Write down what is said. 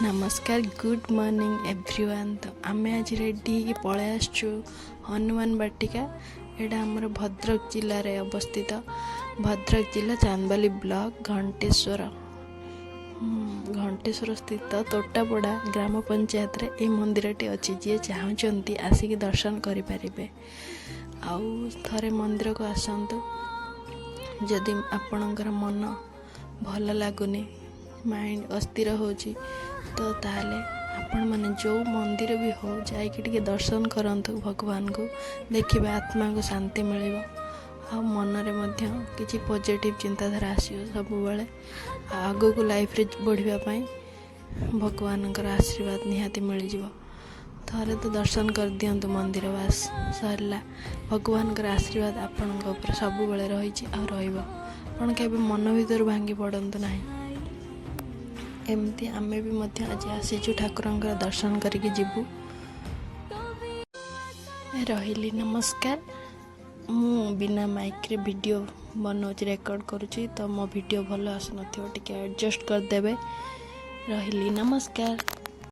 ନମସ୍କାର, good morning everyone. ତ ଆମେ ଆଜି ରେଡ଼ି ହେଇକି ପଳେଇ ଆସିଛୁ ହନୁମାନ ବାଟିକା। ଏଇଟା ଆମର ଭଦ୍ରକ ଜିଲ୍ଲାରେ ଅବସ୍ଥିତ। ଭଦ୍ରକ ଜିଲ୍ଲା ଚାନ୍ଦବାଲି ବ୍ଲକ ଘଣ୍ଟେଶ୍ୱର ସ୍ଥିତ ତୋଟାପଡ଼ା ଗ୍ରାମ ପଞ୍ଚାୟତରେ ଏଇ ମନ୍ଦିରଟି ଅଛି। ଯିଏ ଚାହୁଁଛନ୍ତି, ଆସିକି ଦର୍ଶନ କରିପାରିବେ। ଆଉ ଥରେ ମନ୍ଦିରକୁ ଆସନ୍ତୁ। ଯଦି ଆପଣଙ୍କର ମନ ଭଲ ଲାଗୁନି, ମାଇଣ୍ଡ ଅସ୍ଥିର ହେଉଛି, ତ ତାହେଲେ ଆପଣମାନେ ଯେଉଁ ମନ୍ଦିର ବି ହଉ, ଯାଇକି ଟିକେ ଦର୍ଶନ କରନ୍ତୁ ଭଗବାନଙ୍କୁ। ଦେଖିବେ, ଆତ୍ମାକୁ ଶାନ୍ତି ମିଳିବ ଆଉ ମନରେ ମଧ୍ୟ କିଛି ପଜିଟିଭ୍ ଚିନ୍ତାଧାରା ଆସିବ ସବୁବେଳେ। ଆଉ ଆଗକୁ ଲାଇଫ୍ରେ ବଢ଼ିବା ପାଇଁ ଭଗବାନଙ୍କର ଆଶୀର୍ବାଦ ନିହାତି ମିଳିଯିବ। ଥରେ ତ ଦର୍ଶନ କରିଦିଅନ୍ତୁ ମନ୍ଦିର, ବାସ୍ ସରିଲା। ଭଗବାନଙ୍କର ଆଶୀର୍ବାଦ ଆପଣଙ୍କ ଉପରେ ସବୁବେଳେ ରହିଛି ଆଉ ରହିବ। ଆପଣ କେବେ ମନ ଭିତରୁ ଭାଙ୍ଗି ପଡ଼ନ୍ତୁ ନାହିଁ। ଏମିତି ଆମେ ବି ମଧ୍ୟ ଆଜି ଆସିଛୁ, ଠାକୁରଙ୍କର ଦର୍ଶନ କରିକି ଯିବୁ। ରହିଲି, ନମସ୍କାର। ମୁଁ ବିନା ମାଇକ୍ରେ ଭିଡ଼ିଓ ବନାଉଛି, ରେକର୍ଡ଼ କରୁଛି, ତ ମୋ ଭିଡ଼ିଓ ଭଲ ଆସୁନଥିବ, ଟିକେ ଆଡ଼ଜଷ୍ଟ କରିଦେବେ। ରହିଲି, ନମସ୍କାର।